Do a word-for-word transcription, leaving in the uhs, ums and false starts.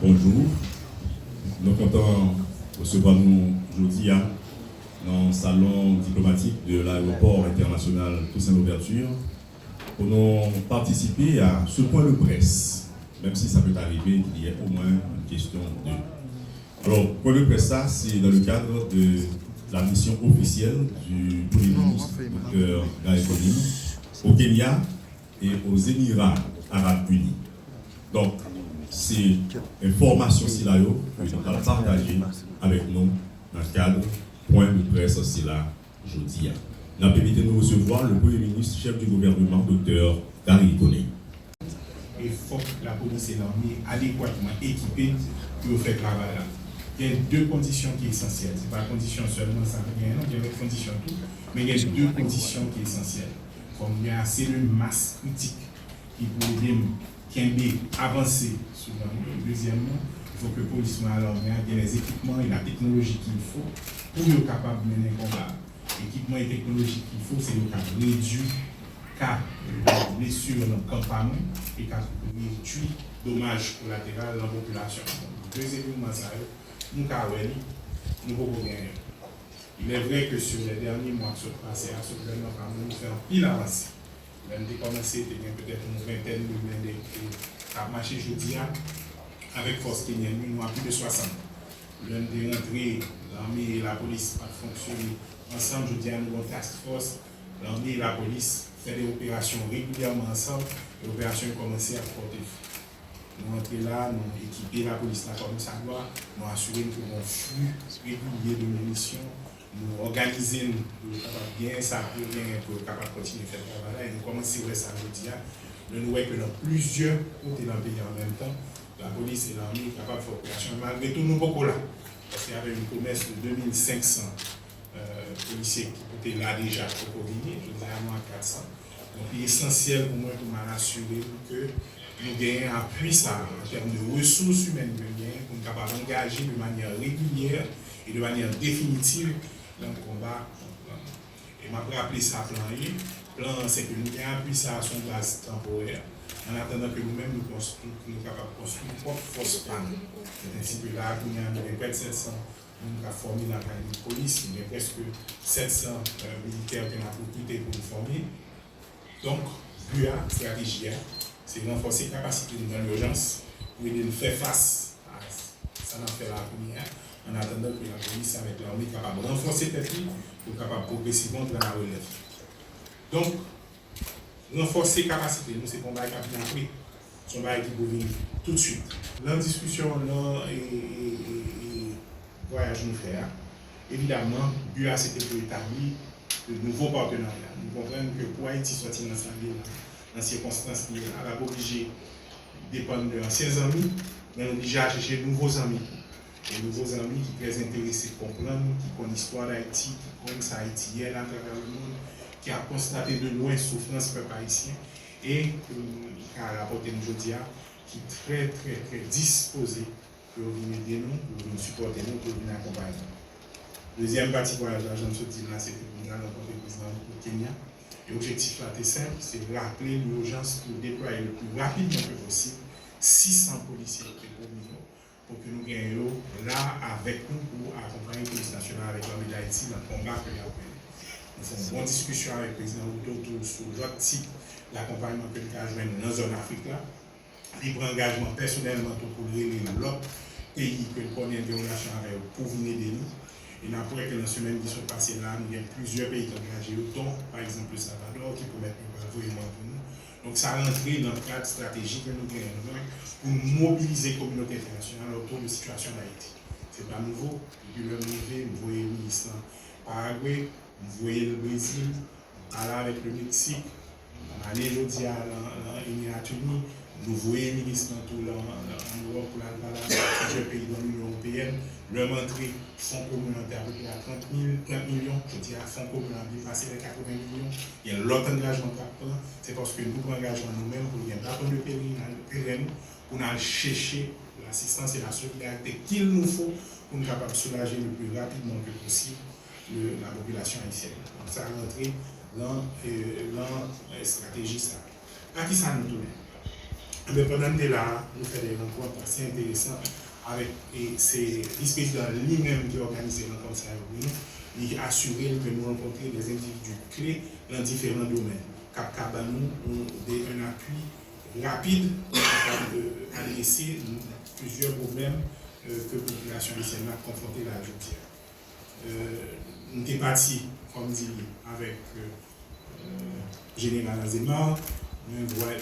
Bonjou. Nou kontan resevwa nou jodi a nan salon diplomatik de l'aéroport international Toussaint Louverture pou nou patisipe a ce point de presse, menm si sa peut arriver qu'il y ait au moins une question ou deux. Alors, point de presse, ça, c'est dans le cadre de la mission officielle du Premier ministre, docteur Garry Conille, au Kenya et aux Émirats Arabes Unis. Donc, c'est information sila yo que nous allons partager avec nous dans le cadre point de presse sila jodi a. N ap envite nou resevwa le Premier ministre, chef du gouvernement, docteur Garry Conille. E fòk lapolis e lame adekwatman ekipe pou yo fè travay la. Gen de kondisyon ki esansyèl. Se pa kondisyon sèlman sa k genyen non, gen lòt kondisyon tou, men gen de kondisyon ki esansyèl. Fòk gen ase de mas kritik ki pou ede n kenbe, avanse sou gang yo. Dezyèmman, il faut que polis mwen a lame a gen lè ekipman e la teknoloji ki fo pou yo kapab mennen konba. Ekipman e teknoloji ki fo, se yo k ap redui ka blesi nan kan pa mwen e k ap redui domaj kolateral nan popilasyon an. De eleman sa yo, nou ka wè li, nou poko genyen. Il est vrai que sur les derniers mois k sot pase a, sou gouvènman pa mwen, nou fè anpil avanse. Lè n te kòmanse, te gen petèt yon ventèn de blende ki t ap mache. Jodi a, avèk fòs kenyen yo, nou a plis de swasant. Lè n te rantre, lame e lapolis pa t fonksyone ansanm. Jodi a, nou gen yon task force, lame e lapolis fè de operasyon regilyèman ansanm, e operasyon yo kòmanse ap pòte fwi. Nou rantre la, nou ekipe lapolis la kòmsadwa, nou asire n ke gen yon fli regilye de minisyon, nou òganize n pou yo kapab genyen sa pou yo genyen pou yo kapab kontinye fè travay la, e nou kòmanse wè sa jodi a, lè nou wè ke nan plizyè kote nan peyi a an menm tan, lapolis e lame kapab fè operasyon, malgre tou nou poko la, paske avèk yon pwomès de de mil senk san, euh, polisye ki te la deja poko vini, jodi a nou a kat san. Donk, li esansyèl pou mwen pou m al asire nou ke nou genyen apui sa a, an tèm de resous imèn ke n genyen, pou n kapab angaje de manyè regilyè e de manyè definitiv nan konba kont gang. E m ap raple sa plan an ye. Plan an, se ke nou gen apui sa a sou yon baz tanporè, an atandan ke nou menm nou konstwi, nou kapab konstwi pwòp fòs pa nou. Se ensi ke la a, kounye a, nou gen prè de sèt san moun k ap fòme lakay nou polis, nou gen prèske sèt san, euh, militè ke n ap rekrite pou nou fòme. Donk, bi a, estrateji a, se ranfòse kapasite nou nan lijans pou ede n fè fas a sa n ap fè la kounye a, an atandan ke lapolis avèk lame kapab ranfòse tèt li pou kapab pwogresivman pran larelèv. Donk, ranfòse kapasite nou, se pa yon bagay k ap vin apre. Se yon bagay ki pou vin toutswit. Nan diskisyon, nan, e, e, e, e, vwayaj nou fè a, evidamman, bi a se te pou etabli de nouvo patenarya. Nou konprann ke pou Ayiti sòti nan sa l ye la, nan sikonstans li ye la, l ap oblije depann de ansyen zanmi, men l oblije al chèche nouvo zanmi tou. E nouvo zanmi ki trè enterese konprann, ki konn istwa Dayiti, ki konn sa Ayiti ye atravè lemonn, ki ap konstate de lwen soufrans pèp ayisyen, e, e, ki ka rapòte n jodi a, ki trè, trè, trè dispoze pou yo vin ede nou, pou yo vin sipòte nou, pou yo vin akonpaye nou. Dezyèm pati vwayaj la, jan m sot di l la, se te pou n al rankontre prezidan Kenya. E objektif la te senp, se raple lijans pou deplwaye le pli rapidman ke posib sis san polisye ki te pwomi yo, pou ke nou gen yo la avèk nou pou akonpaye polis nasyonal avèk lame Dayiti nan konba ke y ap mennen. Nou fè yon bon diskisyon avèk prezidan Ruto tou sou lòt tip dakonpayman ke n ka jwenn nan zòn Afrik la. Li pran angajman pèsonèlman tou pou l rele lòt peyi ke l konnen l gen relasyon avè yo pou vin ede nou. E n ap wè ke nan semèn ki sot pase la, nou gen plizyè peyi ki angaje yo, dont, pa egzanp, Le Salvador, ki pwomèt yo pral voye mòn pou nou. Donk, sa rantre nan kad estrateji ke nou genyen nou menm pou n mobilize kominote entènasyonal otou de sitiyasyon an Ayiti. Se pa nouvo. Depi lè m rive, m voye minis lan Paragwe, m voye l Brezil, m pale avèk le Meksik, m ale jodi a nan, nan Emirat Ini, nou voye minis lan tou lan, lan, ann Ewòp pou l al pale avèk plizyè peyi nan Linyon Ewopeyèn. Lè m antre, fon komin an te apeprè a trant mil, trant milyon, jodi a fon komin an depase lè katreven milyon. Gen lòt angajman k ap pran, se paske nou pran angajman nou menm pou gen baton de pèlerinaj, pèleren, pou n al chèche lasistans e la solidarite qu'il nous faut pou n kapab soulaje le plus rapidement que possible le, la popilasyon ayisyèn. Donk, sa rantre lan, e, lan, e, estrateji sa a. A kisa nou tounen? Ebyen, pandan n te la a, nou fè de rankont ase enteresan avèk, e se vis prezidan an li menm ki òganize rankont sa yo pou nou. Li asire l ke nou rankontre de endividi kle nan diferan domèn k ap ka ban nou yon, de, un appui rapid pou nou kapab, euh, adrese plizyè pwoblèm, euh, ke popilasyon ayisyèn nan ap konfwonte la jodi a. Euh, nou te pati, kòm di, avèk, euh, Jeneral Azémar, men vwa